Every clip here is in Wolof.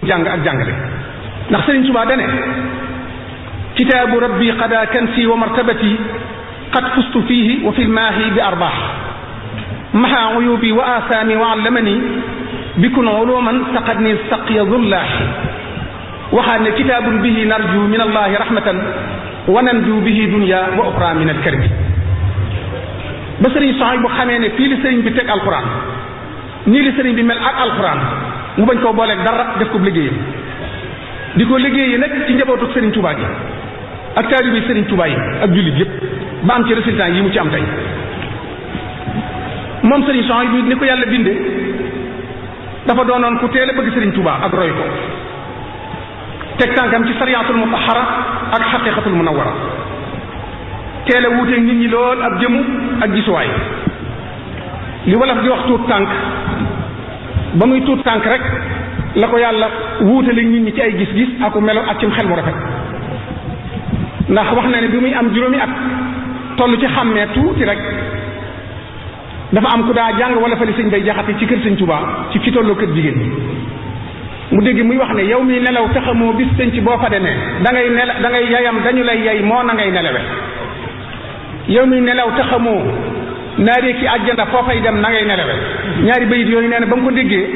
jàng ak jàngale ndax Sëriñ Tuubaa dane kitaabu rabbi qada kansi wa martabati qad fustu fihi wa fi lmaahi bi arbaax maha uyubi wa asaami wa allamani bikun uluman saqadni saqiya zullaahi waxaat ne kitaabun bihi narju min allahi rahmatan wa nanju bihi dunya wa uxra min alkarbi ba sëriñ soxay bu xamee ne fii li sëriñ bi teg alquran nii li sëriñ bi mel ak alquran mu bañ koo booleeg dara def ko liggéeyam di ko liggéeyee nag ci njabootu sëriñ Tuubaa gi ak taalibe sëriñ Tuubaa yi ak jullit yépp ba am ci résultat yi mu ci am tey moom sëriñ soxay bi ni ko yàlla binde dafa doonoon ku teel a bëgg sëriñ Tuubaa ak roy ko teg tànkam ci sariyatul mutahara ak xaqiqatul munawara teel a wuuteeg nit ñi lool ab jëmu ak gisuwaay li wolof di wax tuut tànk ba muy tuut tànk rek la ko yàlla wuutale nit ñi ci ay gis-gis ak melo ak cim xel mu rafet ndax wax na ne bi muy am juróomi at toll ci xàmmee tuuti rek dafa am ku daa jàng wala fa li sëñ bay jaxate ci kër sëñ Tuubaa ci fi tolloo kër jigéen ñi mu dégg muy wax ne yow mi nelaw taxamoo bis penc boo fa demee da ngay yayam dañu lay yay moo na ngay nelawe yow mi nelaw taxamoo naaree ki àjjana foo fay dem na ngay nelawe ñaari bayit yooyu nee na ba mu ko déggee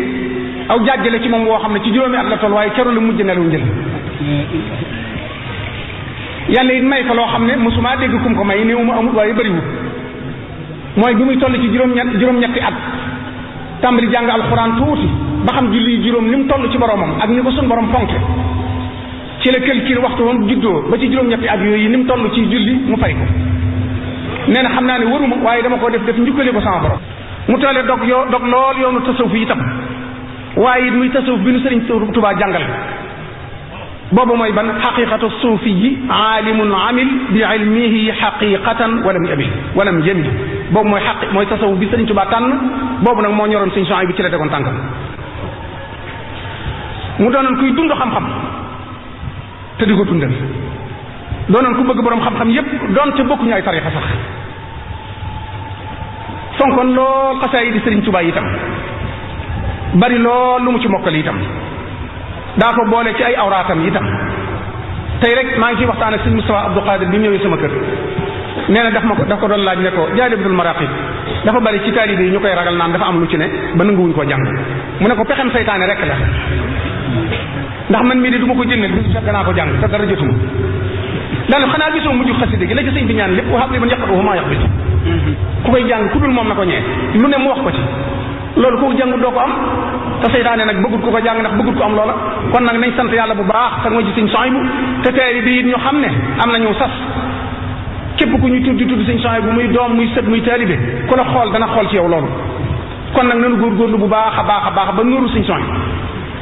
aw jàjjale ci moom woo xam ne ci juróomi at la toll waaye keroog la mujj nelaw njël yàlla it may ko loo xam ne mosuma dégg kum ko may néew mu amul waaye bëriwul mooy bi muy toll ci juróom-ñetti at tàmbali jàng alxuraan tuuti ba xam julli juróom ni mu toll ci boromam ak ni ko sun borom fonke ci la calcul waxtu woon juddoo ba ci juróom-ñetti at yooyu ni mu toll ci julli mu fay ko nee na xam naa ne waruma waaye dama ko def njukkale ko sama borom mu toolee dog lool yoonu tasawuf yi itam waaye it muy tasawuf bi nu sëriñ Tuubaa jàngal boobu mooy ban xaqiqatu suufi yi aalimun amil bi ilmihi xaqiqatan walam yamil boobu mooy tasawuf bi sëriñ Tuubaa tànn boobu nag moo ñoroon sëriñ Suhaybu bi ci la tegoon tànkam mu doonoon kuy dund xam-xam te di ko dundal doonoon ku bëgg boroom xam-xam yépp doonte bokkuñu ay tarixa sax fonkoon lool xasaay di sëriñ Tuubaa itam bari lool lu mu ci mokkal itam daa ko boole ci ay awraatam itam tey rek maa ngi ciy waxtaan ak sëñ Moustapha Abdou Qadir bi mu ñëwee sama kër nee na daf ko doon laaj ne ko Jaalibatul Maraqib dafa bari ci taalibe yi ñu koy ragal naan dafa am lu ci ne ba nanguwuñ koo jàng mu ne ko pexem saytaane rek la ndax man mii de du ma ko jëndee du fekk naa ko jàng te dara jotuma daanaka xanaa gisoo mujj xasida gi la ci sëñ bi ñaan lépp waxam li man yaqatu maa yaqbitu ku koy jàng ku dul moom na ko ñee lu ne mu wax ko ci loolu kooku jàngut doo ko am te seytaane nag bëggut ku ko jàng ndax bëggut ko am loola kon nag nañ sant yàlla bu baax sax ma ji sëñ Suhaybu te taalibe bi it ñu xam ne am nañu sas képp ku ñu tudd sëñ Suhaybu bu muy doom muy sët muy taalibe ku la xool dana xool ci yow loolu kon nag nanu góorgóorlu bu baax a baax ba nuuru sëñ Suhaybu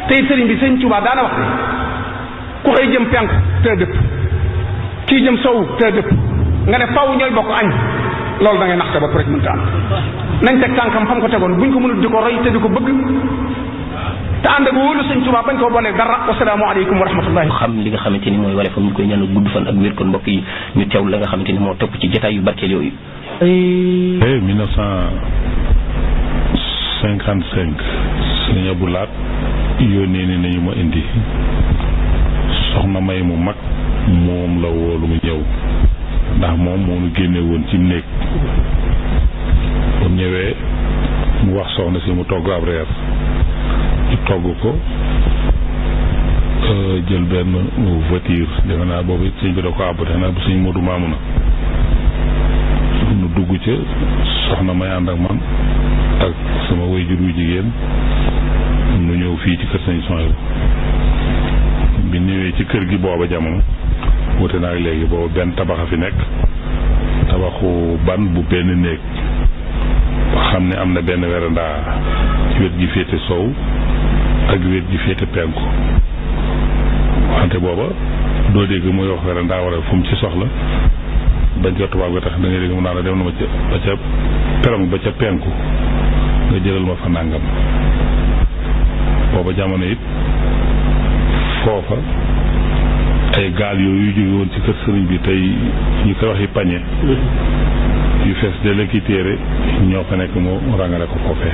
tey sëriñ bi sëñ Tuubaa daana wax ne ku xëy jëm penku te dëpp kii jëm sowu te dëpp nga ne faw ñooy bokk añ loolu da ngay nax sa bopp rek mënta am nañ teg tànkam xam ko tegoon buñ ko mënul di ko roy te di ko bëgg te ànd ak wóolu sëñ Tuubaa bañ koo boolee dara wasalaamu aleykum wa rahmatullahi xam li nga xamante ni mooy wala fa ñu koy ñaanal gudd fan ak wér kon mbokk yi ñu teew la nga xamante ni moo topp ci jotaay yu barkeel yooyu 1955 sëñ Abdou Lahat yónnee ni nañu ma indi soxna may mu mag moom la woolu mu ñëw ndax moom moo nu génne woon ci néeg bu ñëwee mu wax soxna si mu togg ab reer ñu togg ko jël benn voiture defe naa boobu sëñ bi da ko àbb defe naa bu sëñ Modou Mamouna nu dugg ca soxna may ànd ak man ak sama waajur wu jigéen nu ñëw fii ci kër sëñ Suhaybu bi ñëwee ci kër gi booba jamono wute naa ak léegi booba benn tabaxa fi nekk tabaxu ban bu benn néeg xam ne am na benn werandaa ci wet gi féete sow ak wet gi féete penku wante booba doo dégg muy wax werandaa wala fu mu ci soxla bañ ko tubaab ga tax da ngay dégg mu naan la dem na ma ca ba ca perong ba ca penku nga jëlal ma fa nàngam booba jamono it foofa ay gaal yooyu jóge woon ci kër sëriñ bi tey ñu koy waxi pañe yu fees de lekki téere ñoo fa nekk mu rangale ko foofee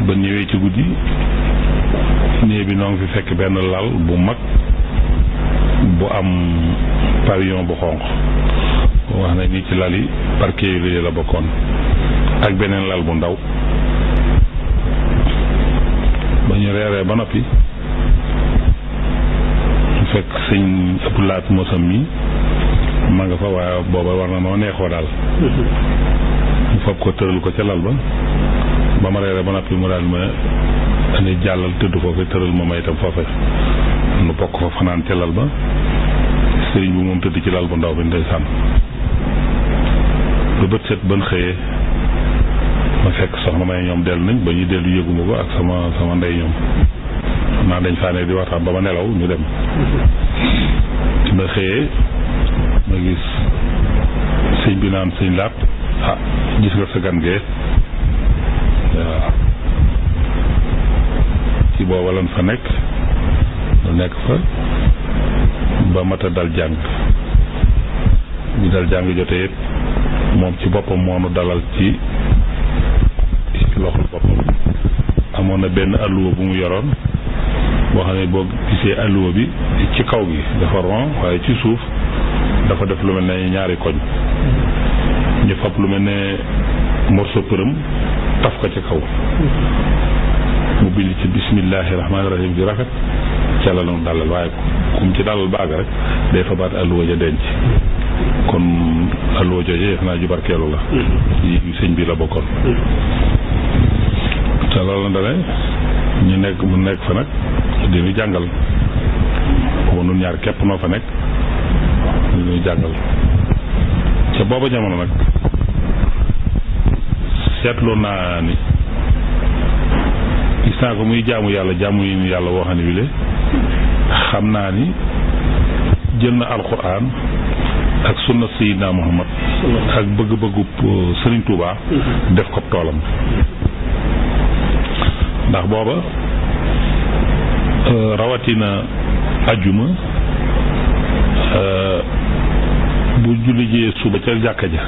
ba ñëwee ci guddi néeg bi noo ngi fi fekk benn lal bu mag bu am pavillon bu xonq wax na ni ci lal yi parquet yi la bokkoon ak beneen lal bu ndaw. ba ñu reeree ba noppi fekk sëñ Abdou Lahat mosam mi ma nga fa waaye booba war na noo neexoo daal mu fab ko tëral ko ca lal ba ma reeree ba noppi mu daal ma andi jàllal tëdd foofu tëral ma may itam foofe nu bokk fa fanaan ca lal ba sëriñ bi moom tëdd ci lal bu ndaw bi ndeysaan ba bët set ban xëyee ma fekk soxna may ñoom dellu nañ ba ñu dellu yëguma ko ak sama ndey ñoom naa dañ faa ne di waxtaan ba ma nelaw ñu dem ma xëyee ma gis sëñ bi naan sëñ Laat gis nga sa gan gee waaw ci booba lan fa nekk lu nekk fa ba mata dal jàng bi dal jàng jotee it moom ci boppam moo nu dalal ci loxol boppam amoon na benn alluwa bu mu yoroon boo xam ne boo gisee alluwa bi ci kaw gi dafa rond waaye ci suuf dafa def lu mel ne ñaari koñ ñu fab lu mel ne morceau përëm taf ko ci kaw mu bind ci bismillahi rahmaani rahim di rafet ca la nu dalal waaye kum ci dalal baaga rek day fa baat alluwa ja denc kon alluwa jooje def naa ju barkeelu la ci sëñ bi la bokkoon te loolu la dale ñu nekk mu nekk fa nag di ñu jàngal booba nun ñaar képp noo fa nekk di ñu jàngal ca booba jamono nag seetlu naa ni gis naa ko muy jaamu yi yàlla woo xam ne bi le xam naa ni jël na alquran ak sunna Seydina Muhammad ak bëgg-bëggu Serigne Touba def ko toolam ndax booba rawatina ajjuma bu julli jee suba ca jàkka ja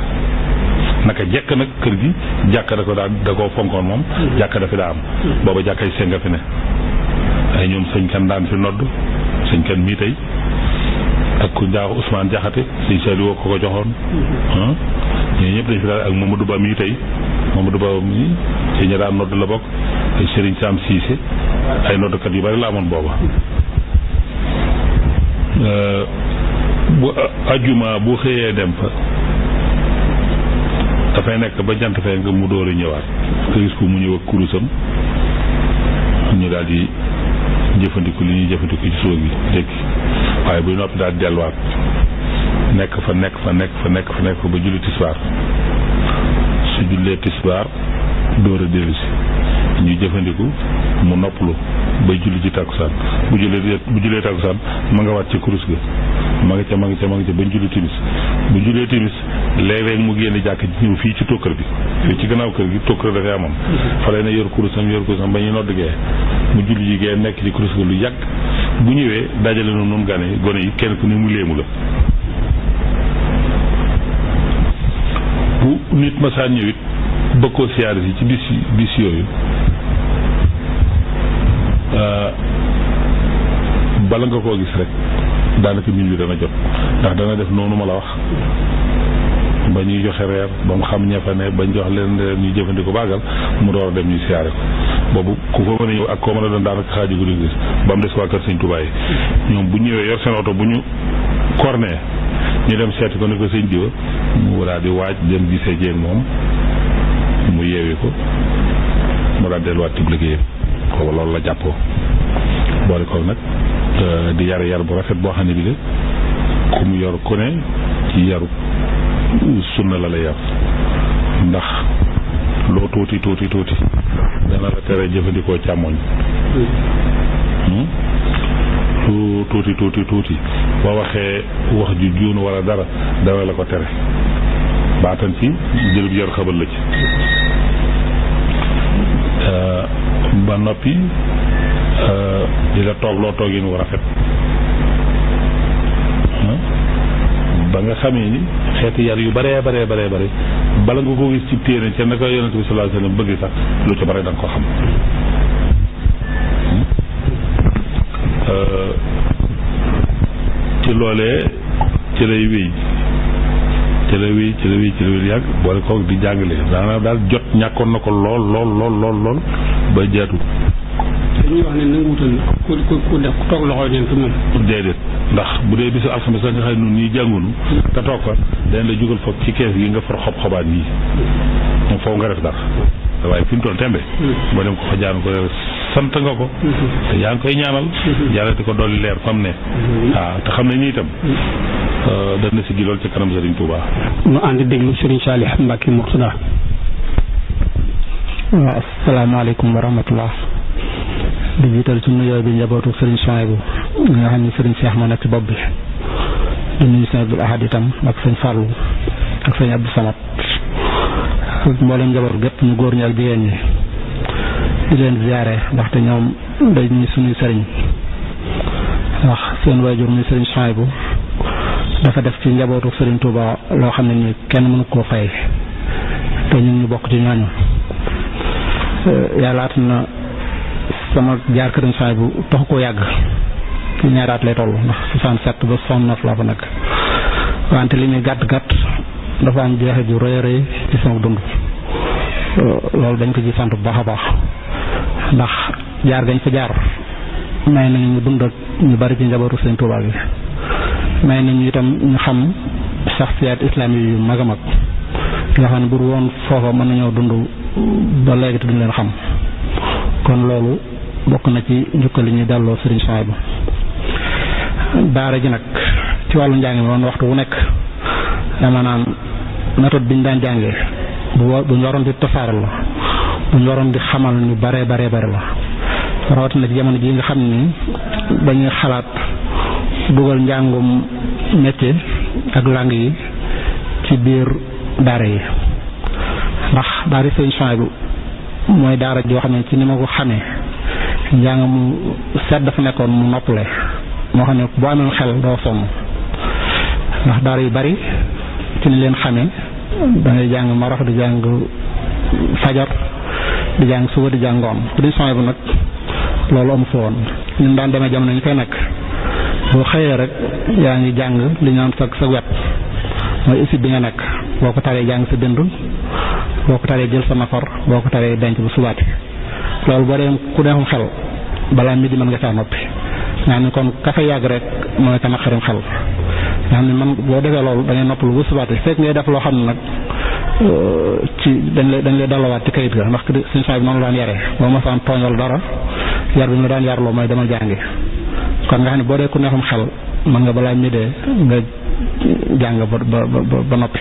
naka jekk nag kër gi jàkka da koo fonkoon moom jàkka dafi daa am booba jàkka yi senga fi ne ay ñoom sëñ kan daan fi nodd sëñ kan mii tey ak ku njaax Ousmane Jaxate sëñ Saliou ko joxoon ñooñu ñëpp dañ fi daal ak Mamadou Ba mii tey Mamadou Ba mii ci ña daan nodd la bokk ak Serigne Sam Cissé ay noddkat yu bari la amoon booba bu ajjuma bu xëyee dem fa dafay nekk ba jant fee nga mu door a ñëwaat nga gis ko mu ñëw ak kurusam ñu daal di jëfandiku li ñuy jëfandiku ci suba gi léegi waaye buy noppi daal di delluwaat nekk fa ba julli tisbaar su jullee tisbaar door a dellu si ñuy jëfandiku mu noppalu bay julli ci takkusaan bu jullee takkusaan ma nga waat ci kurus ga ma nga ca bañ julli timis bu jullee timis léeg-léeg mu génn jàkk ci ñëw fii ci tokkër bi fii ci gannaaw kër gi tokkër dafay amoon fa lay na yor kurusam ba ñu nodd gee mu julli ji gee nekk ci kurus ga lu yàgg bu ñëwee dajale noonu noonu gone yi kenn ku ne mu léemu la bu nit masaan ñëwit bëgg koo siyaare si ci bis yooyu bala nga koo gis rek daanaka minuit dana jot ndax dana def noonu ma la wax ba ñuy joxe reer ba mu xam ña fa ne bañ jox leen ñu jëfandikoo baagal mu door a dem ñu siyaare ko boobu ku fa mën a ñëw ak koo mën a doon daanaka xaaju guddi gis ba mu des waa kër Sëñ Tuubaa yi ñoom bu ñëwee yor seen oto bu ñu corné ñu dem seeti ko ne ko sëñ diwa mu daal di waaj dem gisee jéeg moom mu yeewi ko mu daal delluwaat ci liggéeyam kooku loolu la jàppoo boole ko nag di yar bu rafet boo xam ne bi de ku mu yor ku ne ci yaru sunna la yar ndax loo tuuti dana la tere jëfandikoo càmmoñ lu tuuti boo waxee wax ju juunu wala dara dana la ko tere baatan ci jëlub yor xabal la ci ba noppi di la toog loo toogin wu rafet ba nga xamee ni xeeti yar yu bare bala nga ko gis ci téere ca naka yonent bi sallallahu alayhi wasallam bëgg sax lu ci bari da nga ko xam ci loolee ci lay wéy yàgg boole koog di jàngale daanaka daal jot ñàkkoon na ko lool ba jaatu. dañuy wax ne nanguwutal ku def ku toog loxo neen fi moom. déedéet ndax bu dee bisu alxames sax nga xam ne ñun ñii jàngunu te toog fa dañ la jugal foog ci kees gi nga for xob-xobaan yi moom foofu nga def dara waaye fi mu toll tembe boo dem ko fa jaan ko sant nga ko te yaa ngi koy ñaanal yàlla di ko dolli leer fam ne waaw te xam ne nii itam dana si gi lool ci kanam Serigne Touba. ñu ànd déglu Serigne Salih Mbacké Mourtada. waaw asalaamaaleykum wa rahmatullah. di jiital ci nuyoo bi njabootu Serigne Souhaïbou nga xam ne Serigne Cheikh moo nekk ci bopp bi di nuyu Serigne Abdoul Ahad itam ak Serigne Fallou ak Serigne Abdou Samad ak mboolem njaboot gépp ñu góor ñi ak jigéen ñi di leen ziare ndaxte ñoom dañuy suñuy sëriñ ndax seen waajur muy Serigne Souhaïbou dafa def ci njabootu Serigne Touba loo xam ne ni kenn mënu koo fay te ñun ñu bokk ci ñooñu yàllaat na sama jaar kër Souhaïbou taxu koo yàgg ci ñaaraat lay toll ndax 67 ba 69 laa fa nekk wante li muy gàtt dafa am jeexit ju rëy a rëy ci sama dund loolu dañ ko ci sant bu baax a baax ndax jaar gañ fa jaar may nañu ñu dund ak ñu bari ci njabootu Sëriñ Tuubaa bi may nañu itam ñu xam saxsiyaat islaam yu mag a mag nga xam ne bu woon foofa mën nañoo dund ba léegi te duñ leen xam kon loolu bokk na ci njukkal li ñuy delloo Sëriñ Souhaïbou. daara ji nag ci wàllu njàng mi woon waxtu wu nekk dama naan méthode bi ñu daan jàngee bu ñu waroon di tasaaral la bu ñu waroon di xamal ñu bare la rawatina ci jamono ji nga xam ni dañuy xalaat dugal njàngum métier ak langue yi ci biir daara yi ndax daara Sëriñ Souhaïbou mooy daara joo xam ne ci ni ma ko xamee njàng mu set dafa nekkoon mu noppale moo xam ne boo amee xel doo sonn ndax daara yu bari ci ni leen xamee da ngay jàng marax di jàng fajar di jàng suba di jàng ngoon Sëriñ Souhaïbou nag loolu amu fa woon ñun daan demee jamono ñu koy nekk boo xëyee rek yaa ngi jàng li ñu naan sa wet mooy isib bi nga nekk boo ko taree jàng sa bind boo ko taree jël sa nafar boo ko taree denc bu subaati loolu boo dee ku neexum xel balaa midi mën nga caa noppi nga xam ne kon ka fa yàgg rek mooy ka naqarim xel nga xam ne man boo defee loolu da ngay noppalu bu subaati fekk ngay def loo xam ne nag ci dañ lay dalawaat ci kayit ga ndax Sëriñ Souhaïbou noonu la daan yaree boo ma saan tooñal dara yar bi ñu daan yarloo mooy dama jàngi kon nga xam ne boo dee ku neexum xel mën nga balaa midee nga jàng ba noppi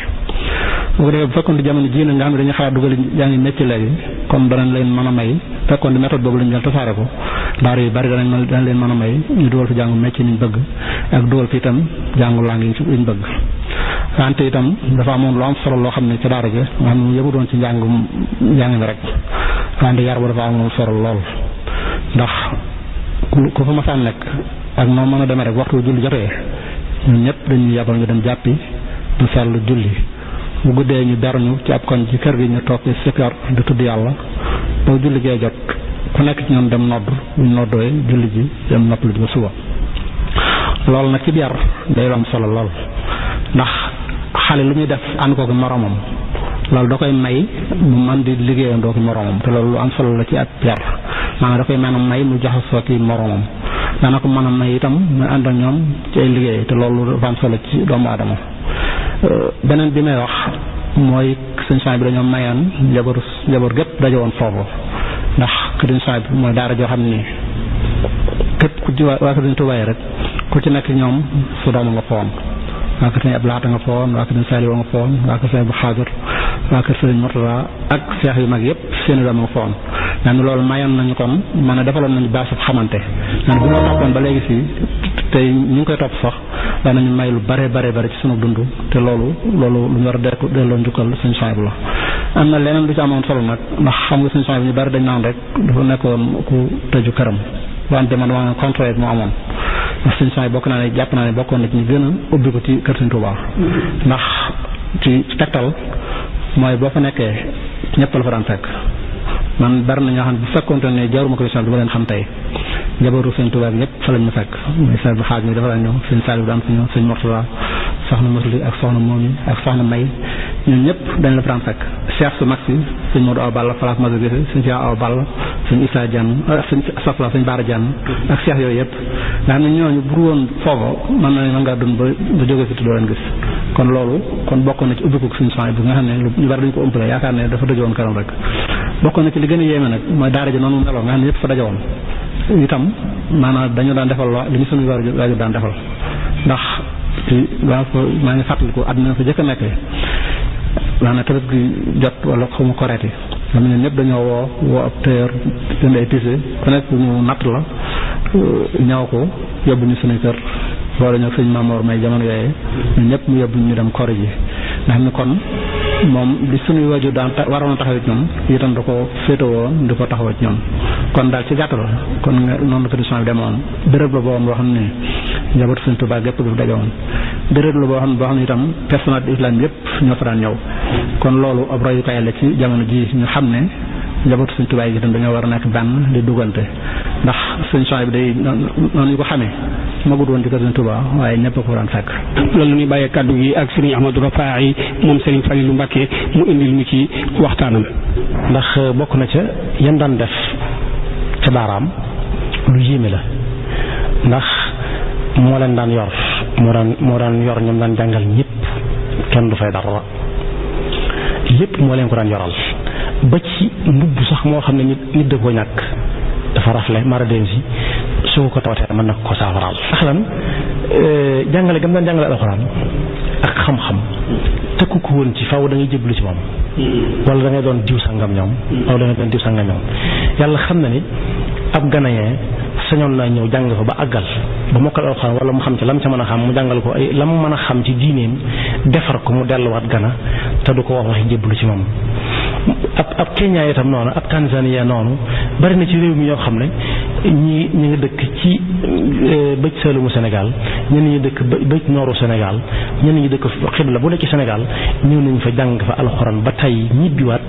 bu ko defee bu fekkoon di jamono jii nag nga xam ne dañuy xalaat dugal jàngi métier léegi kon danañ leen mën a may fekkoon di méthode boobu lañu jël tasaare ko daara yu bari danañ leen mën a may ñu dugal fi jàngu métier niñ bëgg ak dugal fi itam jàngu langue yi ñu bëgg wante itam dafa amoon lu am solo loo xam ne ci daara ji nga xam ne yëmu doon ci njàng mi rek wante yar ba dafa amoon solo lool ndax ku fa masaan nekk ak noo mën a demee rek waxtu julli jotee ñun ñëpp dañuy yabal ñu dem jàppi du sell julli bu guddee ñu beruñu ci ab koñ ci kër gi ñu toog ci sikar di tudd yàlla boo julli gee jot ku nekk ci ñoom dem nodd buñ noddooy julli ji dem noppalu ji ba suba loolu nag ci yar day lu am solo lool ndax xale lu muy def ànd ko moromam loolu da koy may mu man di liggéeyandoo ki moromam te loolu lu am solo la ci ab yar maanaam da koy mën a may mu jaxasoo ki moromam dana ko mën a may itam mu ànd ak ñoom ci ay liggéey te loolu dafa am solo ci doomu aadama beneen bi may wax mooy Sëriñ Souhaïbou bi dañoo mayoon njaboot gépp daje woon foofu ndax Sëriñ Souhaïbou bi mooy daara joo xam ni képp ku ci waa Sëriñ Tuubaa rek ku ci nekk ñoom su doom nga foon waa kër Sëriñ Abdou Lahad nga foon waa kër Sëriñ Saliou nga foon waa kër Sëriñ Abdou Khadr waa kër Sëriñ Mourtada ak seex yu mag yëpp seeni doom nga foon naa ni loolu mayoon nañu kon man a defaloon nañu baasu xamante naa ni bu ñu toppoon ba léegi si tey ñu ngi koy topp sax danañu may lu bare ci sunu dund te loolu lu ñu war a delloo njukkal Sëriñ Souhaïbou la. am na leneen lu ci amoon solo nag ndax xam nga Sëriñ Souhaïbou ñu bari dañ naan rek dafa nekkoon ku tëju këram wante man waa contraire moo amoon ndax Sëriñ Souhaïbou jàpp naa ne bokkoon na ci ñu gën a ubbi ko ci kër Sëriñ Tuubaa ndax ci tegtal mooy boo fa nekkee ñëpp la fa daan fekk man bari na ñoo xam ne bu fekkoonte ne jaruma ko du ma leen xam tey njabootu sëñ Tuubaa bi ñëpp fa lañ ma fekk muy sëñ bu xaaj mi dafa daan ñëw sëñ Saliou daan fa ñëw sëñ Mortala soxna Mosli ak soxna Momi ak soxna May ñun ñëpp dañ la fa daan fekk Cheikh su mag si sëñ Modou Awa Balla falaak Maso Gise sëñ Cheikh Awa Balla sëñ Issa Diagne sëñ Baara Diagne ak Cheikh yooyu yëpp nga xam ne ñooñu bu woon foofu mën na ngaa dund ba jóge fi tuddoo leen gis kon loolu kon bokk na ci ubbiku suñu soxna bi nga xam ne ñu bari dañu ko ëmpale yaakaar ne dafa dëjowoon kanam rek bokk na ci li gën a yéeme nag mooy daara ji noonu mu meloo nga xam ne yëpp fa dajawoon itam maanaam dañu daan defal li ñu suñu waajur daan defal ndax maa ngi fàttaliku àddina fa jëkk a nekkee maanaam tamit gi jot wala xamu koreeti xam ne ñëpp dañoo woo ab tailleur jënd ay tissé ku nekk ñu natt la ñaw ko yóbbu ñu suñu kër boole ñoo sëñ Mamoor may jamono yooyu ñun ñëpp mu yóbbu ñu dem kori ji nga xam ne kon moom li suñuy waajur daan waroon a taxaw ci ñoom itam da ko féetewoo di ko taxaw ci ñoom kon daal ci gàttal kon noonu la tradition bi demoon béréb la boo xam ne njabootu sëñ Tuubaa gépp du dajowoon béréb la boo xam ne itam personnalité islam yëpp ñoo fa daan ñëw kon loolu ab royukaay la ci jamono ji ñu xam ne njabootu sëñ Tuubaa yi itam dañoo war a nekk benn di duggante ndax sëñ Sohaybu bi day noonu ñu ko xamee magut woon ci kër sëñ Tuubaa waaye ñëpp a ko daan fekk. loolu la ñuy bàyyee kàddu gi ak Serigne Ahmadou Rafahi moom Serigne Falilou Mbacké mu indil ñu ci waxtaanam. ndax bokk na ca yan daan def ca daaraam lu yéeme la ndax moo leen daan yor moo daan yor ñoom daan jàngal ñëpp kenn du fay dara lépp moo leen ko daan yoral ba ci mbubb sax moo xam ne nit da koo ñàkk dafa rafle mara den si su ko tawatee mën na ko saafaraal sax lan jàngale gam daan jàngale alxuraan ak xam-xam tëkku ko woon ci faaw da ngay jébbalu ci moom wala da ngay doon diw sangam ñoom wala da ngay doon diw sangam ñoom yàlla xam na ni ab ganayen sañoon naa ñëw jàng fa ba àggal ba mokkal alxuraan wala mu xam ci lam ca mën a xam mu jàngal ko ay lam mën a xam ci diineem defar ko mu delluwaat gana te du ko wax waxi jébbalu ci moom ab Kenya itam noonu ab Tanzania noonu bari na ci réew mi ñoo xam ne ñi nga dëkk ci bëj saalumu Sénégal ñenn ñi dëkk bëj nooru Sénégal ñenn ñi dëkk xibla bu nekk ci Sénégal ñëw nañ fa jàng fa alxuraan ba tey ñibbiwaat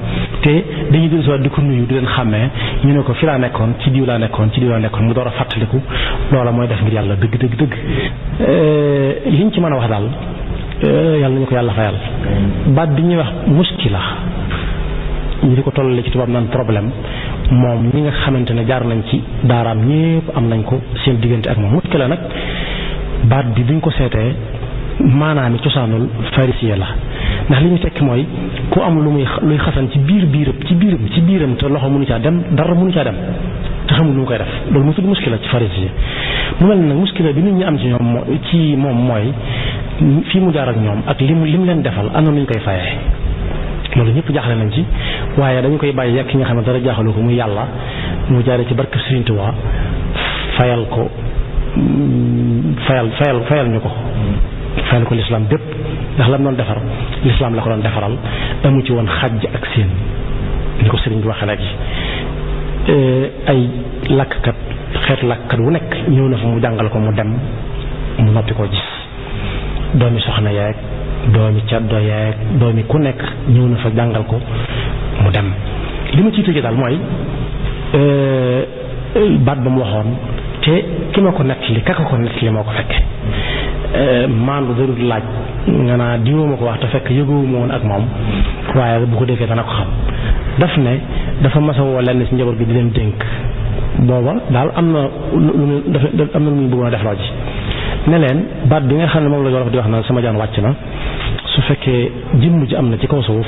te dañuy dellu si waat di ko nuyu di leen xàmmee ñu ne ko fi laa nekkoon ci diw laa nekkoon mu door a fàttaliku loola mooy def ngir yàlla dëgg liñ ci mën a wax daal yàlla nañu ko yàlla fayal baat bi ñuy wax muskila ñu di ko tollale ci tubaab naan problème moom ñi nga xamante ne jaar nañ ci daaraam ñépp am nañ ko seen diggante ak moom muskila nag baat bi buñ ko seetee maanaam cosaanul farisiya la ndax li ñu tekki mooy ku am luy xasan ci biiram te loxo mënu caa dem dara mënu caa dem te xamul lu mu koy def loolu mu tudd muskila ci farisiya mu mel ne nag muskila bi nit ñi am ci moom mooy fii mu jaar ak ñoom ak lim leen defal am na lu ñu koy fayee loolu ñëpp jaaxle nañ ci waaye dañu koy bàyyi yàq ki nga xam ne dara jaaxalu ko muy yàlla mu jaare ci barke Serigne Touba fayal ñu ko fayal ko lislaam bépp ndax la mu doon defar lislaam la ko doon defaral amu ci woon xàjj ak seen ni ko Serigne bi waxee léegi ay lakkat xeetu lakkat wu nekk ñëw na fa mu jàngal ko mu dem mu noppi koo gis doomi soxna yeeg doomi caddo yeeg doomi ku nekk ñëw na fa jàngal ko mu dem li ma ciy tëjee daal mooy baat ba mu waxoon te ki ma ko nettali kaka ko nettali moo ko fekke maandu darul laaj nga naa diwoo ma ko wax te fekk yëgoowuma woon ak moom waaye bu ko déggee dana ko xam daf ne dafa masa woo lenn ci njaboot gi di leen dénk booba daal am na lu muy bëggoon a def loo ji ne leen baat bi nga xam ne moom la Wolof di wax na sama jaan wàcc na su fekkee jëmm ji am na ci kaw suuf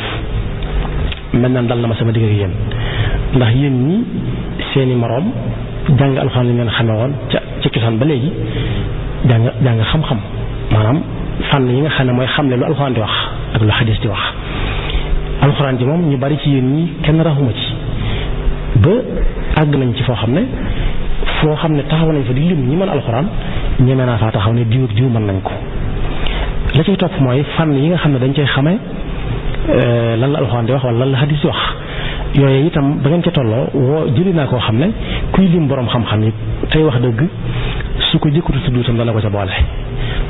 mel na dal na ma sama digg ak yéen ndax yéen ñi seeni moroom jàng alxuraan li ngeen xame woon ca cosaan ba léegi jàng xam-xam maanaam fànn yi nga xam ne mooy xamle lu alxuraan di wax ak lu xadis di wax alxuraan ji moom ñu bari ci yéen ñi kenn raxuma ci ba àgg nañ ci foo xam ne taxaw nañ fa di lim ñi mën alxuraan ñeme naa faa taxaw ne diw ak diw mën nañ ko la cay topp mooy fànn yi nga xam ne dañ cay xame lan la alxuraan di wax wala lan la xadis di wax yooyu itam ba ngeen ca tolloo jëli naa koo xam ne kuy lim borom xam-xam yi tey wax dëgg su ko jëkkatu tudd itam dana ko ca boole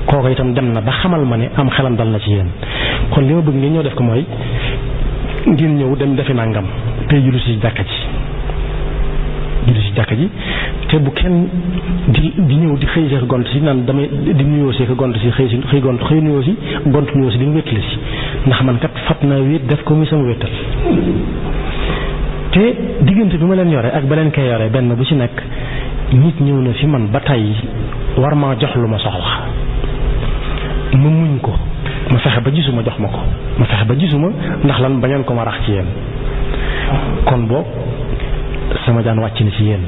kooku itam dem na ba xamal ma ne am xelam dal na ci yéen kon li ma bëgg ngeen ñoo def ko mooy ngeen ñëw dem defi nangam tey julli ci jàkka ji te bu kenn di ñëw di xëy si gont si naan damay di nuyoo si ko gont si xëy nuyoo si gont nuyoo si di nga wéttali si ndax man kat fat naa wéet def ko muy sama wéttal te diggante bi ma leen yore ak ba leen koy yore benn bu ci nekk nit ñëw na fi man ba tey war maa jox lu ma soxla ma muñ ko ma fexe ba gisuma jox ma ko ma fexe ba gisuma ndax lan bañoon ko ma rax ci yéen kon boo sama jaan wàcc na ci yéen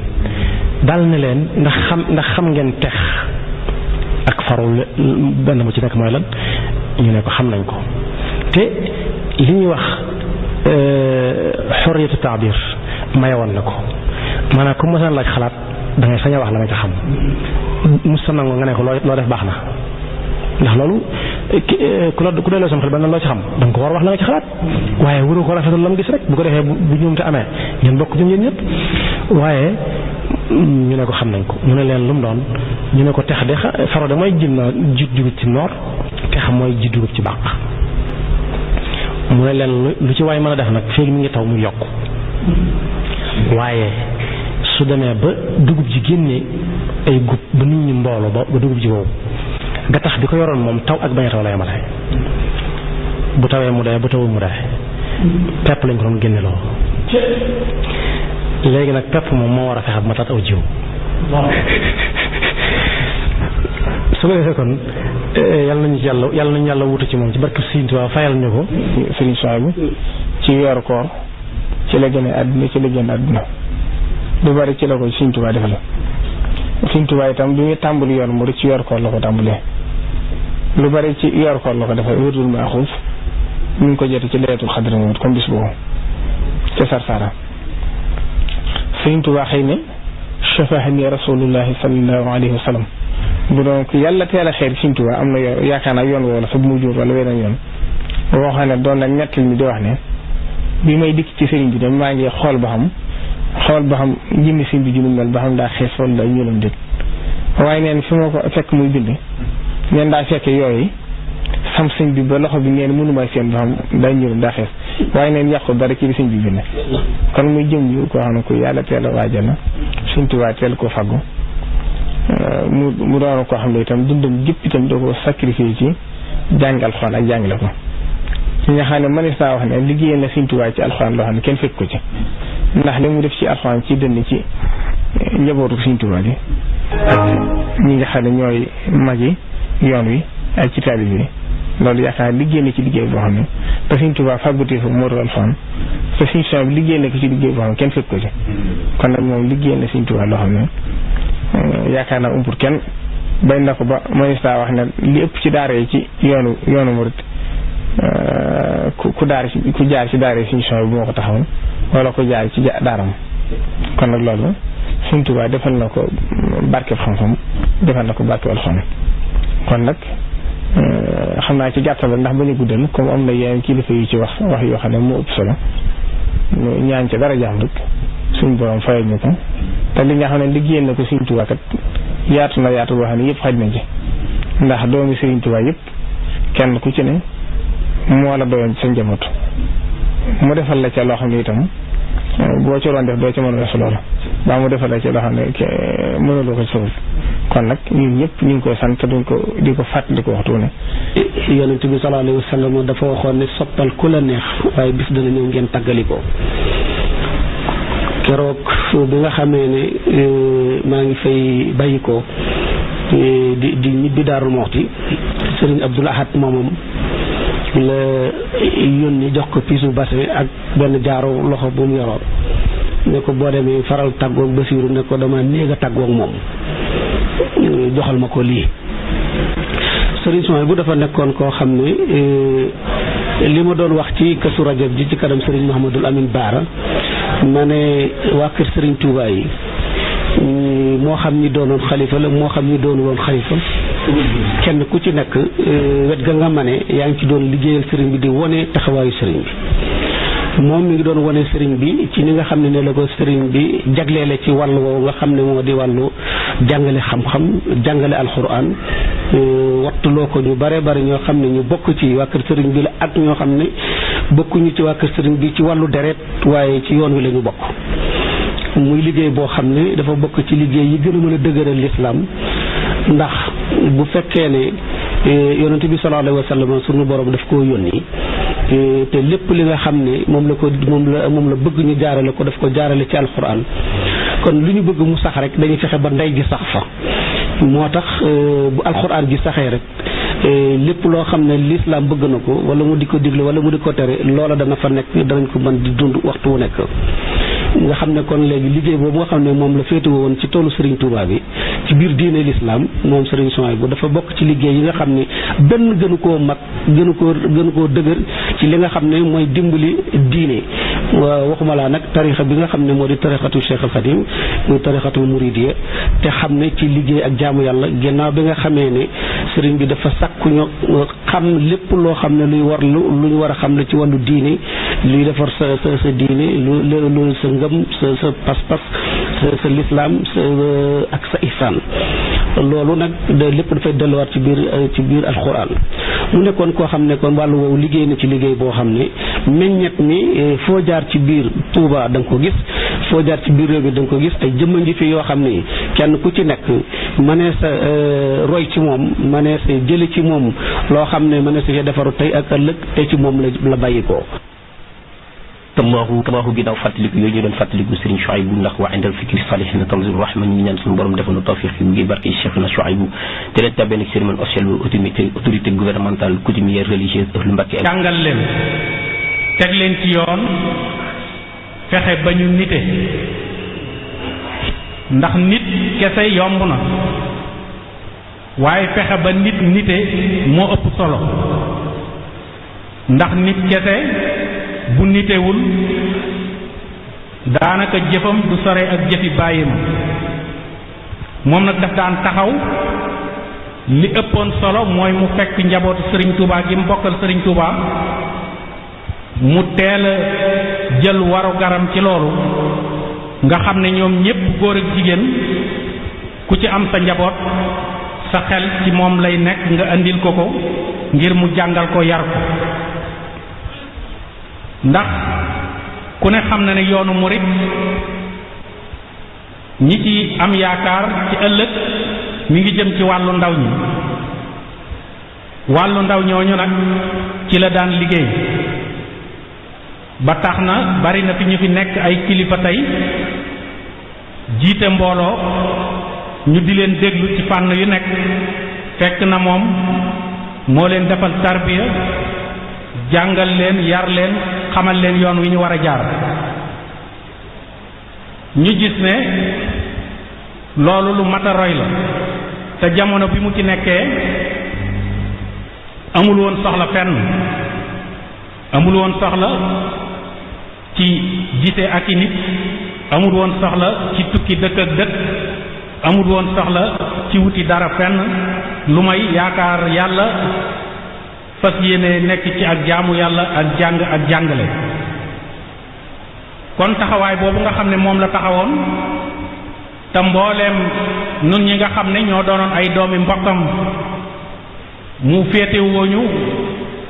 dal ne leen ndax xam ngeen tex ak farul benn bu ci nekk mooy lan ñu ne ko xam nañ ko te li ñuy wax xorriyatu taabir mayewoon na ko maanaam comme mosaan laaj xalaat da ngay sañ a wax la nga ca xam mus sa nangu nga ne ko loo def baax na ndax loolu ku delloo sama xel ba loo ci xam da nga ko war wax la nga ci xalaat waaye waru ko rafetal la mu gis rek bu ko defee bu ñoom te amee ngeen bokk jëm yéen ñëpp waaye ñu ne ko xam nañ ko ñu ne leen lu mu doon ñu ne ko tex de faro de mooy ji dugub ci noor tex mooy ji dugub ci bàq mu ne leen lu ci waay mën a def nag féegi mi ngi taw mu yokk waaye su demee ba dugub ji génnee ay gub ba nit ñi mbooloo ba dugub ji boobu gattax bi ko yoroon moom taw ak bañ a taw la yemale bu tawee mu dee bu tawul mu dee pepp lañ ko doon génne loo léegi nag pepp moom moo war a fexe bu ma taat aw jiw su ko defee kon yàlla nañu yàlla wutu ci moom ci barke Sëriñ Tuubaa fayal ñu ko Sëriñ Suhaybu ci weeru koor ci la gën a àdduna ci la génn àdduna lu bari ci la ko Sëriñ Tuubaa defal Sëriñ Tuubaa itam bi muy tàmbali yoon mu ci weeru koor la ko tàmbalee lu bari ci weeru koor la ko defal wérdul maaxuus ñu ngi ko jotee ci Laylatul Qadr moom comme bis boobu ca Sarsara Sëriñ Tuubaa xëy ne shafahani rasulullahi sallallahu alayhi wa sallam bu doon ko yàlla teel a xeer Sëriñ Tuubaa am na yoon yaakaar naa yoon woo la sa bu mu jur wala weneen yoon boo xam ne doon na ñettal mi di wax ne bi may dikk ci sëriñ bi de maa ngi xool ba xam jëmmi sëriñ bi ju mu mel ba xam daa xees wala daa ñuulam déet waaye neen fi ma ko fekk muy bind neen daa fekk yooyu sam sëñ bi ba loxo bi neen mënuma seen ba xam daa ñuulam daa xees waaye neen yàqu dara ci li sëñ bi bind kon muy jëm ju koo xam ne ku yàlla teel a waajal na Sëriñ Tuubaa teel ko faggu mu doon koo xam ne itam dundam gépp itam doo ko sacrifié ci jàng alxuraan ak jàngale ko ñi nga xam ne mënees naa wax ne liggéeyal na Sëriñ Tuubaa ci alxuraan loo xam ne kenn fekk ko ci ndax li mu def ci alxuraan ci dënn ci njabootu Sëriñ Tuubaa gi ak ñi nga xam ne ñooy magi yoon wi ak ci taalib yi loolu yaakaar liggéey na ci liggéey boo xam ne te Sëriñ Tuubaa fàggutee fa moo doon alxuraan te Sëriñ Tuubaa bi liggéey na ko ci liggéey boo xam ne kenn fekk ko ci kon nag moom liggéey na Sëriñ Tuubaa loo xam ne yaakaar naa umpur kenn bañ na ko ba mënees naa wax ne li ëpp ci daara yi ci yoonu murit ku jaar ci daara yi Sëriñ Tuubaa bi moo ko taxawoon wala ko jaar ci daaram kon nag loolu Sëriñ Tuubaa defal na ko barkeb xam-xam defal na ko barkeb alxuraan kon nag xam naa ci gàttal ndax bañ a guddal comme am na yeneen kilifa yu ci wax yoo xam ne moo ëpp solo ñaan ci dara jaam rek suñ borom fayal ñu ko te li nga xam ne liggéeyal na ko Sëriñ Tuubaa kat yaatu na yaatu boo xam ne yëpp xaj nañ ci ndax doomi Sëriñ Tuubaa yëpp kenn ku ci ne moo la doyoon sa njaboot mu defal la ca loo xam ne itam boo ci doon def doo ca mën a weesu loolu baa mu defal la ca loo xam ne mënuloo ko sowul kon nag ñun ñëpp ñu ngi koy sant di ko fàttali ko waxtu ne yonent bi sallallahu alayhi wa sallam dafa waxoon ne soppal ku la neex waaye bis dana ñëw ngeen tàggali ko keroog bi nga xamee ne maa ngi fay bàyyi ko di ñibbi Daaru Muxti Sëriñ Abdul Ahad moomam la yónni jox ko piisu bassin ak benn jaaro loxo bu mu yoroon ne ko boo demee faral tàggoog Basiiru ne ko dama néeg a tàggoog moom joxal ma ko lii Sëriñ Suhaybu bu dafa nekkoon koo xam ne li ma doon wax ci Kazu Rajab ji ci kanam Sëriñ Mouhamadul Amin Baara ma ne waa kër Sëriñ Tuubaa yi moo xam ñi doonoon xalifa la moo xam ñi doonu woon xalifa kenn ku ci nekk wet ga nga mane yaa ngi ci doon liggéeyal sëriñ bi di wone taxawaayu sëriñ bi moom mi ngi doon wone sëriñ bi ci ni nga xam ne la ko sëriñ bi jagleele ci wàllu woowu nga xam ne moo di wàllu jàngale xam-xam jàngale alxuraan wattuloo ko ñu bare bari ñoo xam ne ñu bokk ci waa kër sëriñ bi la ak ñoo xam ne bokkuñu ci waa kër sëriñ bi ci wàllu deret waaye ci yoon wi la ñu bokk. muy liggéey boo xam ne dafa bokk ci liggéey yi gën a mën a dëgëral lislaam ndax bu fekkee ne yonent bi sallallahu alayhi wa sallam sunu borom daf koo yónni te lépp li nga xam ne moom la bëgg ñu jaarale ko daf ko jaarale ci alquran kon lu ñu bëgg mu sax rek dañuy fexe ba ndey gi sax fa moo tax bu alquran gi saxee rek lépp loo xam ne lislaam bëgg na ko wala mu di ko digle wala mu di ko tere loola dana fa nekk danañ ko mën di dund waxtu wu nekk. nga xam ne kon léegi liggéey boobu nga xam ne moom la féetewoo woon ci toolu Serigne Touba bi ci biir diine l'islam moom Serigne Souhaïbou dafa bokk ci liggéey yi nga xam ne benn gënu koo mag gënu koo dëgër ci li nga xam ne mooy dimbali diine waxuma laa nag tarixa bi nga xam ne moo di tarixatu Cheikh al Khadim muy tarixatu Mouridiyya te xam ne ci liggéey ak jaamu yàlla ginnaaw bi nga xamee ne Serigne bi dafa sàkku ñu xam lépp loo xam ne luy war lu ñu war a xam la ci wàllu diine luy defar sa diine lu sa ngëm sa pas-pas sa lislaam ak sa ihsaan loolu nag lépp dafay delluwaat ci biir alxuraan mu nekkoon koo xam ne kon wàllu woowu liggéey na ci liggéey boo xam ne meññet mi foo jaar ci biir Touba da nga ko gis foo jaar ci biir réew mi da nga ko gis ay jëmma ngi fi yoo xam ne kenn ku ci nekk mënee sa roy ci moom mënee sa jële ci moom loo xam ne mënee sa defaru tey ak ëllëg te ci moom la bàyyi ko. tabaaxu ginnaaw fàttaliku yooyu ñu doon fàttaliku Serigne Souhaïbou ndax waa indal fikri salihina tanzilu rahma ñu ñaan suñu borom defal na tawfiq yi ngi barke Cheikhna Souhaïbou te leen tabee nag cérémonie officielle autorité gouvernementale coutumière religieuse lu Mbàkke jàngal leen teg leen ci yoon fexe ba ñu nite ndax nit kese yomb na waaye fexe ba nite moo ëpp solo ndax nit kese bu nitewul daanaka jëfam du sore ak jëfi bàyyima moom nag daf daan taxaw li ëppoon solo mooy mu fekk njabootu Serigne Touba gi mu bokkal Serigne Touba mu teel a jël waru garam ci loolu nga xam ne ñoom ñépp góor ak jigéen ku ci am sa njaboot sa xel ci moom lay nekk nga andil ko ngir mu jàngal ko yar ko ndax ku ne xam na ne yoonu murit ñi ci am yaakaar ci ëllëg mi ngi jëm ci wàllu ndaw ñi wàllu ndaw ñooñu nag ci la daan liggéey ba tax na bari na fi ñu fi nekk ay kilifa tey jiite mbooloo ñu di leen déglu ci fànn yu nekk fekk na moom moo leen defal tarbiya jàngal leen yar leen xamal leen yoon wi ñu war a jaar ñu gis ne loolu lu mat a roy la te jamono bi mu ci nekkee amul woon soxla fenn amul woon soxla ci gisee ak i nit amul woon soxla ci tukki dëkk ak dëkk amul woon soxla ci wuti dara fenn lu may yaakaar yàlla fas yéene nekk ci ak jaamu yàlla ak jàng ak jàngale kon taxawaay boobu nga xam ne moom la taxawoon te mbooleem nun ñi nga xam ne ñoo doonoon ay doomi mbokkam mu féete wooñu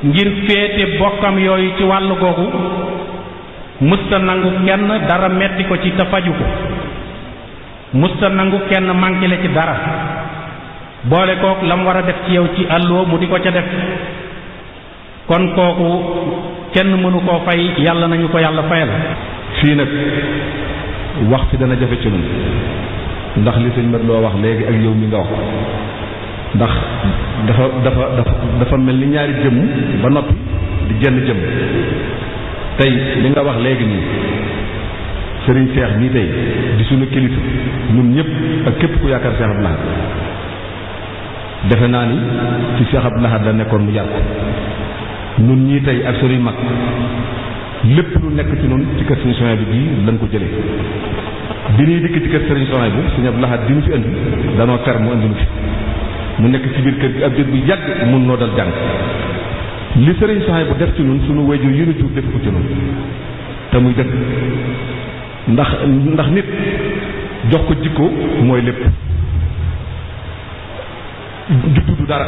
ngir féete bokkam yooyu ci wàllu googu musta nangu kenn dara metti ko ci te faju ko musta nangu kenn manqué le ci dara boole kook la mu war a def ci yow ci àlloo mu di ko ca def kon kooku kenn mënu koo fay yàlla nañu ko yàlla fayal. fii nag wax fi dana jafe ci ñun ndax li sëñ Mat loo wax léegi ak yow mi nga wax ndax dafa mel ni ñaari jëmm ba noppi di jenn jëmm tey li nga wax léegi nii sëriñ Seex nii tey di suñu kilifa ñun ñëpp ak képp ku yaakaar Seex Abdou Lahad defe naa ni ci Seex Abdou Lahad la nekkoon mu jar ko ñun ñii tey ak suñuy mag lépp lu nekk ci noonu ci kër Sëriñ Souhaïbou bi bii lañ ko jëlee bi ñuy dikk ci kër Sëriñ Souhaïbou bu Sëriñ Abdou Lahad di ñu fi indi danoo ter mu indi ñu fi mu nekk ci biir kër gi ab biir bu yàgg mun noo dal jàng li Sëriñ Souhaïbou bu def ci ñun suñu wayjur yu ñu jur def ko ci ñun te muy dëkk ndax nit jox ko jikko mooy lépp juddu du dara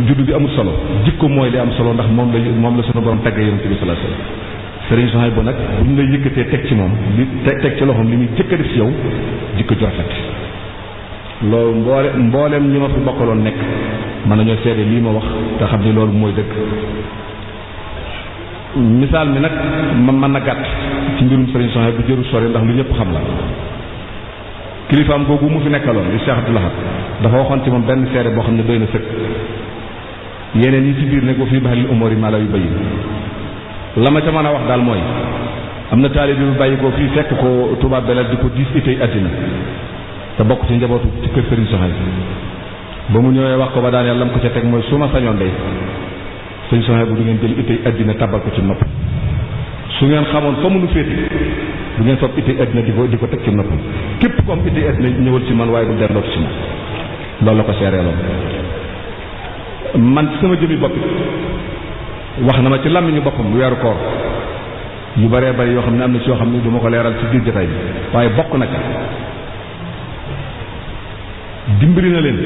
juddu bi amul solo jikko mooy li am solo ndax moom la sunu borom tagge yonent bi sallallahu alayhi wasallam Serigne Souhaïbou nag buñ lay yëkkatee teg ci moom li teg ci loxoom li muy jëkk a def ci yow jikko ju rafet loolu mbooleem ñi ma fi bokkaloon nekk mën nañoo seede lii ma wax te xam ni loolu mooy dëgg. misaal mi nag mën na gàtt ci mbirum Serigne Souhaïbou bu jëru sori ndax lu ñëpp xam la kilifaam googu mu fi nekkaloon li Cheikh Abdou Lahad dafa waxoon ci moom benn seede boo xam ne doy na sëkk yeneen yi ci biir ne ko fii baxalil umuri maa la yu bayin la ma ca mën a wax daal mooy am na taalibe bu bàyyi ko fii fekk ko tubaab belal di ko diis itay àddina te bokk ci njabootu ci kër Serigne Souhaïbou ba mu ñëwee wax ko ba daan yàlla lam ko ca teg mooy su ma sañoon day Serigne Souhaïbou du ngeen jël itay àddina tabal ko ci nopp su ngeen xamoon fa mu nu féete du ngeen fab itay àddina di ko teg ci nopp képp ko am itay àddina ñëwal ci man waaye du delloo ci man loolu la ko seereeloon man sama jëmi bopp wax na ma ci làmmiñu boppam weeru koor yu bëree bëri yoo xam ne am na ci yoo xam ne du ma ko leeral ci biir jotaay bi waaye bokk na ca dimbali na leen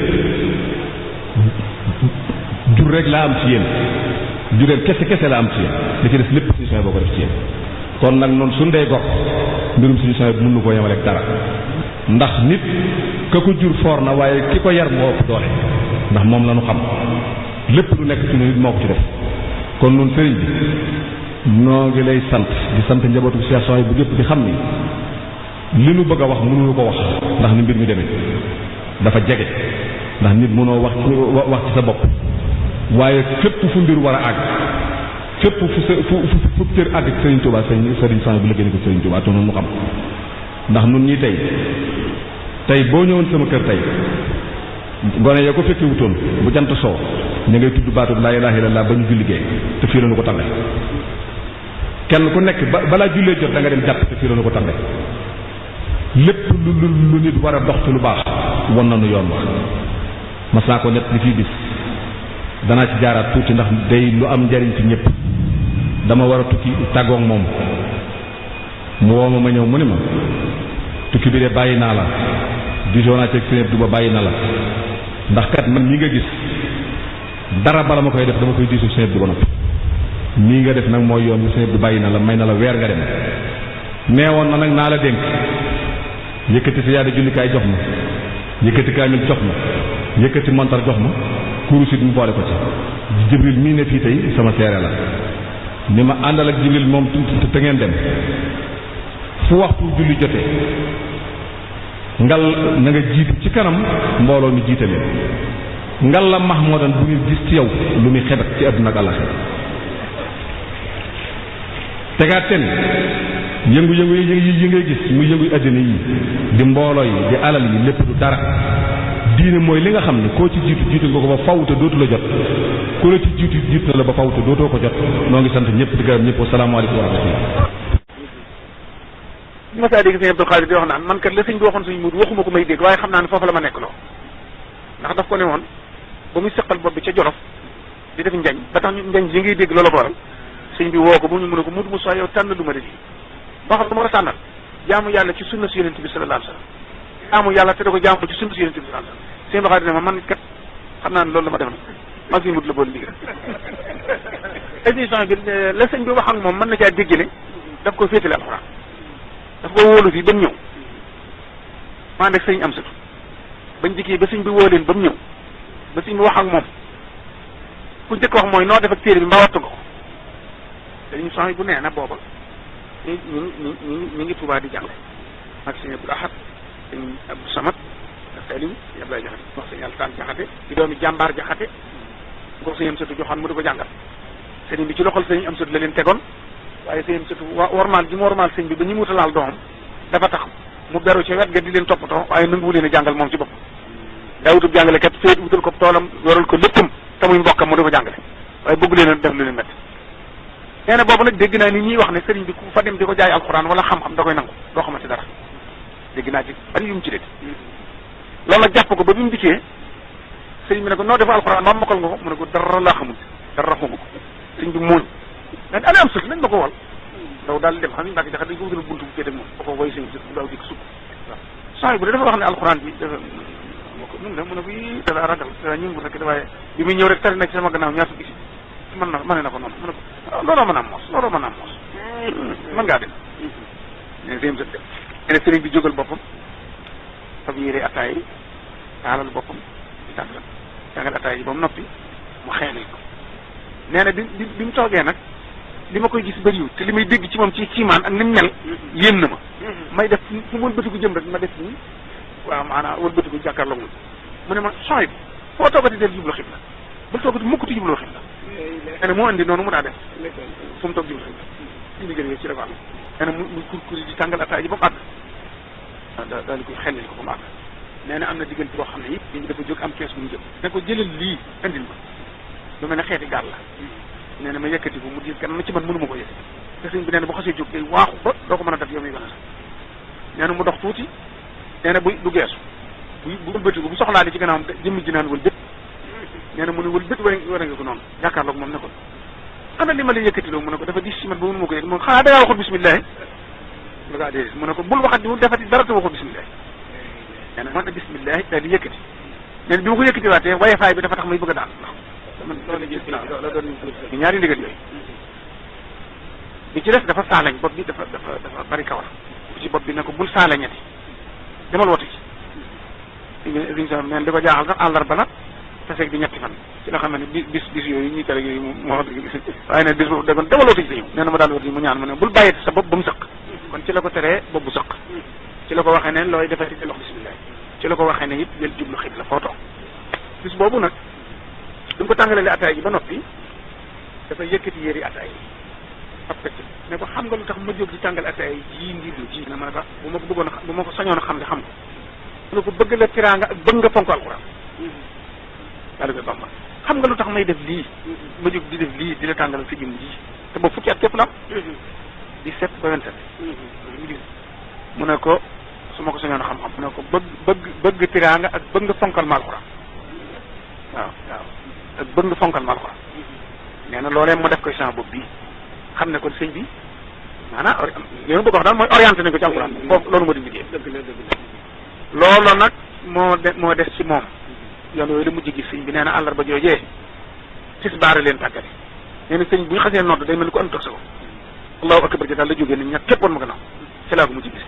jur rek laa am ci yéen jureel kese laa am ci yéen li ci des lépp suñu soxla boo ko def ci yéen kon nag noonu suñu dee gor mbirum suñu soxla bi mën nu koo yemale ak dara ndax nit ka ko jur foor na waaye ki ko yar moo ëpp doole ndax moom la ñu xam lépp lu nekk ci nit moo ko ci def kon nun sëriñ bi noo ngi lay sant di sant njabootu Cheikh Souhaïbou bu gépp di xam ni li nu bëgg a wax mënuñu ko wax ndax ni mbir mi demee dafa jege ndax nit mënoo wax ci sa bopp waaye fépp fu mbir war a àgg fépp fu cër àgg ci Serigne Touba Serigne Souhaïbou bu liggéey ko Serigne Touba te noonu mu xam ndax nun ñii tey boo ñëwoon sama kër tey gone ya ko fekkee wutoon bu jant soo ñu ngay tudd baatu laa ilaaha illallaah ba ñu julli gee te fii la ñu ko tàmbe kenn ku nekk balaa jullee jot da nga dem jàpp te fii la ñu ko tàmbe lépp lu nit war a dox ci lu baax won nañu yoon wax mas naa ko net li fii bis danaa ci jaaraat tuuti ndax day lu am njariñ ci ñëpp dama war a tukki tàggoog moom mu woo ma ñëw mu ne ma tukki bi de bàyyi naa la disoo naa ci ak du ba bàyyi na la ndax kat man ñi nga gis dara bala ma koy def dama koy diisu sëñ bi ba noppi nii nga def nag mooy yoon wi sëñ bi bàyyi na la may na la weer nga dem neewoon na nag naa la dénk yëkkati sa yaada jullikaay jox ma yëkkati kaamil jox ma yëkkati montar jox ma kurusit mu boole ko ci Jibril mii ne fii tey sama seere la ni ma àndal ak Jibril moom te ngeen dem fu waxtu julli jotee ngal na nga jiitu ci kanam mbooloo mi jiite leen ngal la mahmoudan bu ñu gis ci yow lu muy xebet ci àdduna ak àllaxira tegaat ten yëngu-yëngu yi ngay gis muy yëngu àddina yi di mbooloo yi di alal yi lépp du dara diine mooy li nga xam ne koo ci jiitu nga ko ba faw te dootu la jot ku la ci jiitu na la ba faw te dootoo ko jot noo ngi sant ñëpp di gërëm ñëpp asalaamaaleykum wa rahmatullah bi ma saa dégg sëñ Abdou Khadir di wax naan man kat la sëñ bi waxoon suñu muur waxuma ko may dégg waaye xam naa ne foofu la ma nekk loo ndax daf ko ne woon ba muy seqal bopp bi ca Jolof di def njañ ba tax njañ yi ngay dégg loola ko waral sëñ bi woo ko bu ñu mën a ko mudu mu soo yow tànn lu ma de lii boo xam ne ma ko tànnal jaamu yàlla ci sunna si yonent bi sallallahu alayhi wasallam jaamu yàlla te da ko jaamu ci sunna si yonent bi sallallahu alayhi wasallam sëñ Abdou Khadir ne ma man kat xam naa ne loolu la ma def na maa ngi mut la boole liggéey émission bi la sëñ bi wax ak moom mën na caa dégg ne daf ko féetale alxuraan daf ko wóolu fii ba mu ñëw maa nekk sëñ am satu bañ dikkee ba sëñ bi woo leen ba mu ñëw ba sëñ bi wax ak moom ku njëkk wax mooy noo def ak téere bi mbaa wattu nga ko sëñ Souhaïbou bu nee na booba ñu ngi Tuubaa di jàng ak sëñ Abdou Ahad sëñ Abdou Samad ak Saliou sëñ Abdoulaye Jaxate wax sëñ Alsaan Jaxate di doomi jàmbaar Jaxate ko sëñ am satu joxoon mu di ko jàngal sëñ bi ci loxol sëñ am satu la leen tegoon waaye sëñ am satu warmaal ji mu warmaal sëñ bi ba ñu wutalaal doomam dafa tax mu beru ci wet ga di leen toppatoo waaye nanguwu leen a jàngal moom ci bopp daa wutub jàngale kat féet wutal ko toolam yoral ko léppam te muy mbokkam mu di ko jàngale waaye bëggu leen a def lu leen métti nee na boobu nag dégg naa ni ñuy wax ne sëriñ bi ku fa dem di ko jaay alxuraan wala xam-xam da koy nangu doo xamante dara dégg naa ci bari yu mu ci dégg loolu nag jàpp ko ba bi mu dikkee sëriñ bi ne ko noo def alxuraan maam mokkal nga ko mu ne ko dara laa xamul dara xamu ko sëriñ bi muuñ dañ ale am sut nañ ma ko wal daw daal dem xam ne Mbàkke Jaxate dañ ko wutal buntu bu féete moom ba ko woy sëñ sut bu daaw dikk sukk waaw Souhaïbou bu dafa wax ne alxuraan bi dafa moo ko mun ne ko yii da ragal da ñu ngi rek waaye bi muy ñëw rek tari na ci sama gannaaw ñaata gis mën na ko noonu mu ne ko looloo mën a am moos mën ngaa dem ne sëñ sa dem ne sëriñ bi jógal boppam fab yére ataay yi taalal boppam di tàngal ataay yi ba mu noppi mu xeelil ko nee na bi mu toogee nag li ma koy gis bëriwul te li may dégg ci moom ci kiimaan ak ni mu mel yéem na ma may def fu mu wëlbatiku jëm rek ma def nii waaw maanaam wëlbatiku jàkkaarloo mu ne ma sooy foo toogati del jublu xibla bul toogati mukkuti jublu xibla nee na moo andi noonu mu daa def fu mu toog jublu xibla ci liggéey yooyu ci la ko am nee na mu kurkuri di tàngal ataay ji ba mu àgg daal di koy xellil ko ba mu àgg nee na am na diggante boo xam ne it dañu dafa jóg am kees bu mu jëm ne ko jëlal lii andil ma lu mel ne xeeti gaal la nee na ma yëkkati ko mu diir kenn na ci man mënu ma ko yëkkati te sëñ bi nee na bu xasee jóg day waaxu ba doo ko mën a def yow mi gën a sax nee na mu dox tuuti nee na du geesu bu wëlbatiku bu soxlaa li ci gannaawam jëmmi ji naan wël bët nee na mu ne wël bët war a nga ko noonu jàkkaarloog moom ne ko ana li ma la yëkkati loo mu ne ko dafa diis ci man ba mënu ma ko yëg moom xanaa dangaa waxul bisimilah lu ko déedéet mu ne ko bul waxati bu defati dara te waxul bisimilah nee na man na bisimilah daal di yëkkati nee na bi ma ko yëkkati waatee wayefaay bi dafa tax may bëgg a daal man loolu doon ñaari ndigal yooyu bi ci des dafa saalañ bopp bi dafa bari kawar ci bopp bi ne ko bul saalañati demal woti ci liñ sa men di ko jaaxal sax àllarba la te seeg di ñetti fan ci la xam ne bis yooyu ñuy tere yooyu moo xam ne waaye ne bis boobu demal woti ci ñëw nee na ma daal woti mu ñaan mu ne bul bàyyeti sa bopp ba mu sëq kon ci la ko teree bopp bu sëq ci la ko waxee ne looy defati ci lox bisimilah ci la ko waxee ne it jël jublu xib la foo toog bis boobu nag du mu ko tàngalalee ataay ji ba noppi dafa yëkkati yéri ataay yi ab pecc ne ko xam nga lu tax ma jóg di tàngal ataay ji ngir lu ji na ma ne ko bu ma ko bëggoon a bu ma ko sañoon a xam ne xam ko mu ne ko bëgg la tiraanga ak bëgg nga fonk alxuraan daal di koy bamba xam nga lu tax may def lii ma jóg di def lii di la tàngalal fi jëm ji te boobu fukki at képp la am 17 ba 27 mu ne ko su ma ko sañoon a xam-xam mu ne ko bëgg tiraanga ak bëgg nga fonkal ma alxuraan waaw ak bëgg nga fonkal ma alxuraan nee na loolee mu def koy sama bopp bii xam ne kon sëñ bi maanaam li ma bëgg wax daal mooy orienté nañ ko ci alxuraan foofu loolu moo di liggéey loolu nag moo des ci moom yoon yooyu la mujj gis sëñ bi nee na àllarba joojee tisbaar leen tàggale nee na sëñ bu ñu xasee nodd day mel ni ko am toog sa ko allahu akbar ji daal la jógee ni ñett képp woon ma gannaaw ci laa ko mujj gis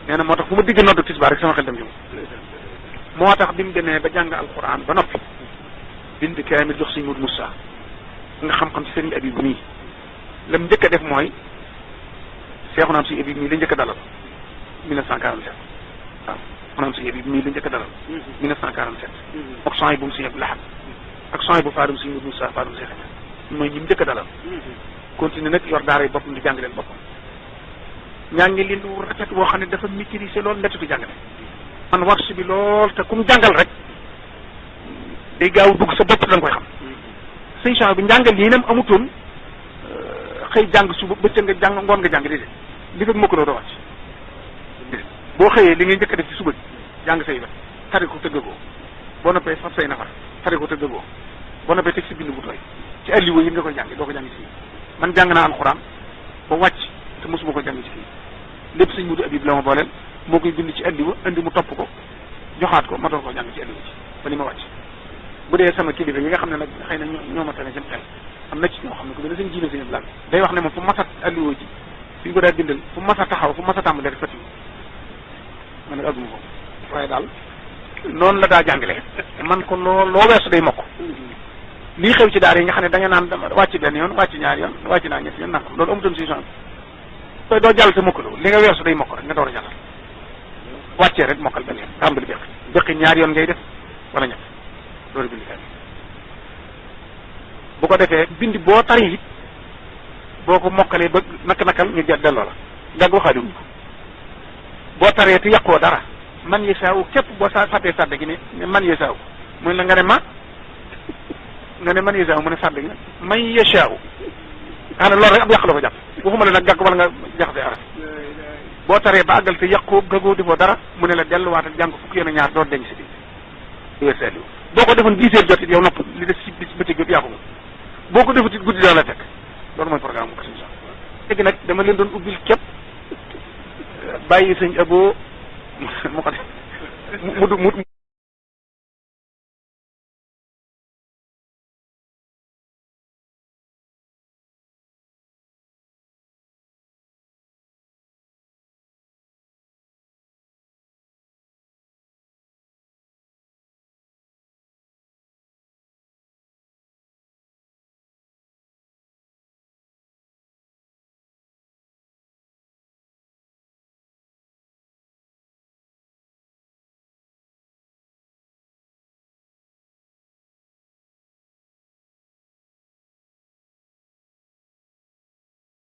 nee na moo tax fu ma digg nodd tisbaar rek sama xel dem ci moom moo tax bi mu demee ba jàng alxuraan ba noppi bind kaamil jox sëñ Modou Moussa nga xam-xam ci sëriñ Abib mii lam njëkk a def mooy seexu naam si Abib mii la njëkk a dalal 1947 waaw naam si Abib mii la njëkk a dalal 1947 ak son yi bu mu si Abdou Lahad ak son yi bu faadum sëñ Modou Moussa faadum Seex mooy ñi mu njëkk a dalal continué nag yor daara yi boppam di jàngaleen boppam ñaangi leen lu rafet boo xam ne dafa maîtriser loolu nettu jàngale man warsu bi lool te kum jàngal rek day gaaw dugg sa bopp da nga koy xam sëñ Cheikh bi njàngal yi nam amutoon xëy jàng suba bëccëg nga jàng ngoon nga jàng déedéet li fekk mokk doo wàcc boo xëyee li ngay njëkk a def ci suba jàng say wet tari ko tëggagoo boo noppee fab say nafar tari ko tëggagoo boo noppee teg si bind bu tooy ci alliwa yi nga koy jàng doo ko jàng ci fii man jàng naa alxuraan ba wàcc te mosuma ko jàng ci fii lépp sëñ Modou Abib la ma booleel moo koy bind ci alliwa indi mu topp ko joxaat ko ma doon ko jàng ci alliwa ci ba ni ma wàcc bu dee sama kilifa yi nga xam ne nag xëy na ñoo ma tane seen xel am na ci ñoo xam ne ko dana seen jiina seen blan day wax ne moom fu masat alliwa ji suñ ko daa bindal fu masa taxaw fu masa tàmbale rek fati ma ne adduma ko waaye daal noonu la daa jàngale man ko loo weesu day mokk lii xew ci daara yi nga xam ne da nga naan wàcc benn yoon wàcc ñaari yoon wàcc naa ñetti yoon nangam loolu amutoon si son bi doo jàll te mokkaloo li nga weesu day mokk rek nga door a jàllal wàccee rek mokkal benn yoon tàmbali beqi ñaari yoon ngay def wala ñett loolu bind kay bu ko defee bind boo tari it boo ko mokkalee ba nakal ñu jël delloo la gàgg waxaale wuñ ko boo taree te yàqoo dara man yesaaw képp boo sa fàttee sàdd gi ne man yesaaw muy la nga ne man yesaaw mu ne sàdd gi ne man yesaaw xanaa loolu rek ab yàq la ko jàpp waxuma la nag gàgg wala nga jaxase araf boo taree ba àggal te yàqoo gàggoo defoo dara mu ne la delluwaat ak jàng fukki yoon ak ñaar door denc si biir boo ko defoon 10 heures jot it yow nopp li des ci bis bëccëg yëpp yaa ko moom boo ko defut it guddi daa la fekk loolu mooy programme bu ko sëñ léegi nag dama leen doon ubbil képp bàyyi sëñ Abo mu ko def mu